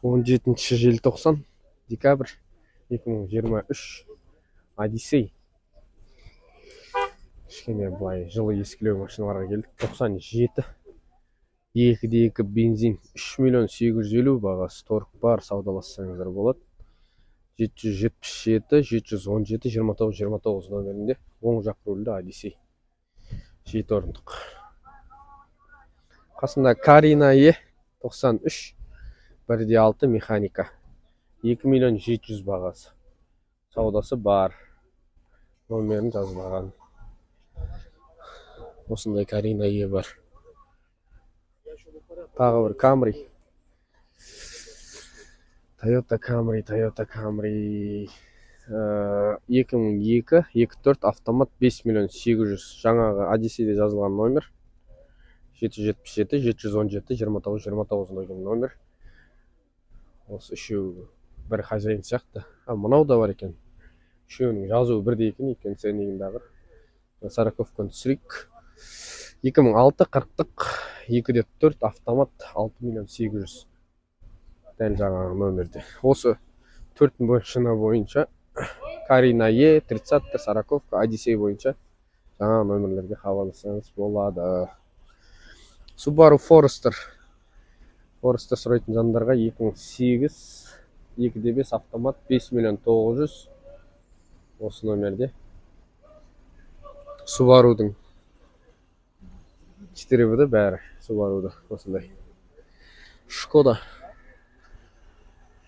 17 желтоқсан, декабрь 2023. Одиссей. Кішкене былай жылы ескілеу машиналарға келдік. 97, 2,2 бензин, 3 миллион 850 бағасы, торг бар, саудалассаңыздар болады. 777 717 29 29 номерінде, оң жақ рульді Одиссей. 7 орындық. Қасында Карина Е 93, 1,6 механика. 2 миллион 700 бағасы. Саудасы бар. Номерін жазбаған. Осындай Карина Е бар. Тағы бір Camry. Toyota Camry, Toyota Camry. 2002, 2.4 автомат, 5 миллион 800. Жаңағы Одиссейде жазылған номер. 777 717 29 29 деген номер. Осы үшеуі бір хозяин сияқты. А, мынау да бар екен. Үшеуінің жазуы бірдей екен, өйткені ценнигіндағы. Сороковканы түсірейік. 2006, 40-тық, 2,4 автомат, 6 миллион 800. Дәл жаңағы номерде. Осы төрт машина бойынша, Карина Е, 30, сороковка, Одиссей бойынша жаңағы номерлерге хабарлассаңыз болады. Subaru Forester. Forester сұрайтын жандарға 2008, 2,5 автомат, 5 миллион 900 осы номерде. Subaru'дың 4 WD бәрі Subaru'да осындай. Шкода.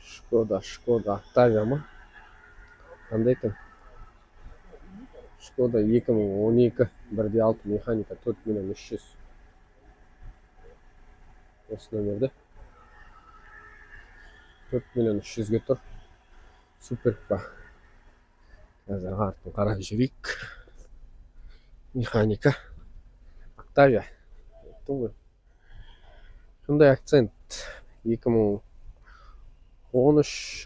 Шкода, Шкода, Октавия ма? Қандай екен? Шкода 2012, 1,6 механика, 4 миллион 300. Осы номерде. 4 миллион 300-ге тұр. Суперб па? Қазір артын қарап жіберейік. Механика. Октавия. Айттым ғой. Hyundai Акцент 2013,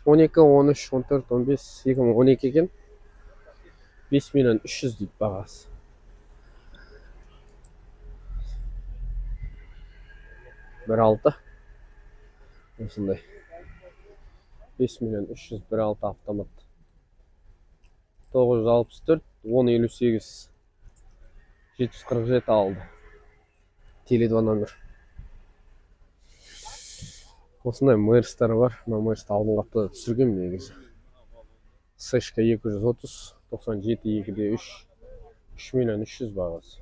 12, 13, 14, 15, 2012 екен. 5 миллион 300 дейді бағасы. 1,6 осындай. 5 миллион 300, 1,6 автомат. 964 1058 747 алды. Теле 2 номер. Осындай Мерстар бар. Мына Мерсті алдыңғы аптада түсіргенмін негізі. Сэшка 230, 97, 2,3, 3 миллион 300 бағасы.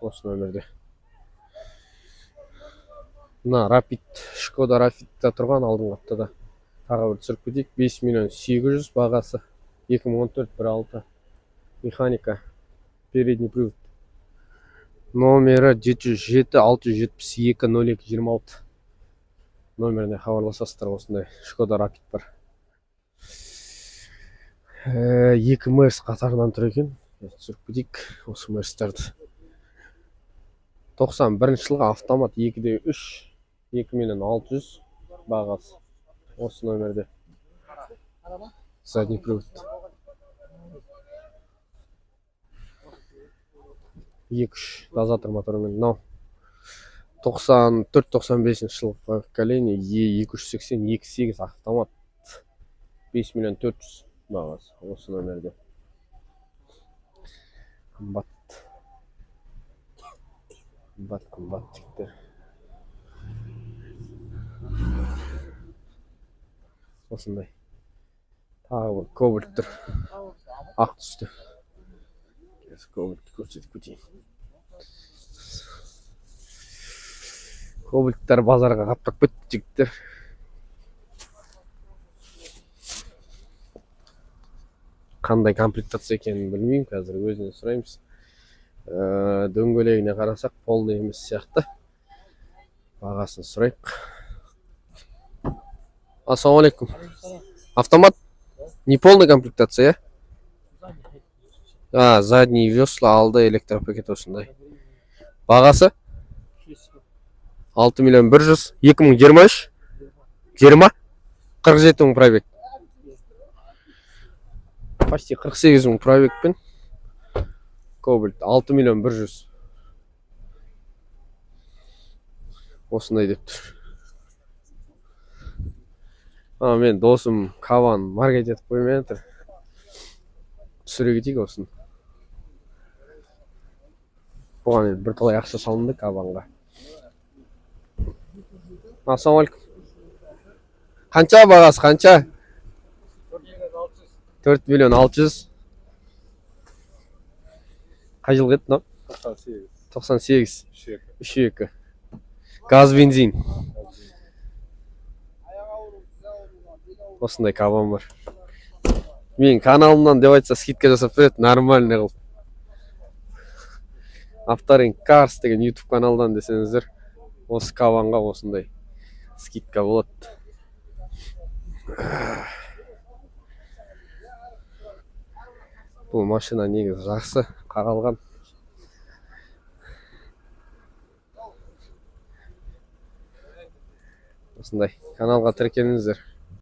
Осы номерде. Мына Rapid, Шкода Rapid'та тұрған алдыңғы аптада. Тағы бір түсіріп кетейік. 5 миллион 800 бағасы. 2014, 1,6 механика, передний привод. Номері 707 672 02 26 номеріне хабарласасыздар. Осындай Шкода Rapid бар. Екі Мерс қатарынан тұр екен. Түсіріп кетейік осы Мерстарды. 91 жылғы автомат, 2,3, 2 миллион 600 бағасы. Осы номерде. Задний привод. 2,3 дозатор моторымен. Мынау 94-95 жылғы поколение Е 280, 2,8 автомат, 5 миллион 400 бағасы осы номерде. Қымбат. Қымбат, қымбат, жігіттер. Осындай. Тағы бір Кобальт тұр. Ақ түсті. Қазір Кобальтты көрсетіп кетейін. Кобальттар базарға қаптап кетті, жігіттер. Қандай комплектация екенін білмеймін, қазір өзінен сұраймыз. Дөңгелегіне қарасақ, полный емес сияқты. Бағасын сұрайық. Ассалаумағалейкум. Автомат? Не полная комплектация, а? А, задний весла, алды электропакет осындай. Бағасы? 6 миллион 100, 2023, 20, 47 мың пробег. Почти 48 мың пробегпен Кобальт 6 миллион 100. Осындай деп тұр. Мен досым Кабан маркет етіп қоймай жатыр. Түсіре кетейік осыны. Бұған енді бірталай ақша салынды Кабанға. Ассалаумағалейкум. Қанша бағасы, қанша? 4 миллион 600. Қай жылғы еді мынау? 98. 98. 3-2. 3-2. Газ, бензин. Осындай Кабан бар. Менің каналымнан деп айтса, скидка жасап береді, нормальный қылып. Авторинг Карс деген YouTube каналдан десеңіздер, осы Кабанға осындай скидка болады. Бұл машина негізі жақсы қаралған. Осындай каналға тіркеліңіздер.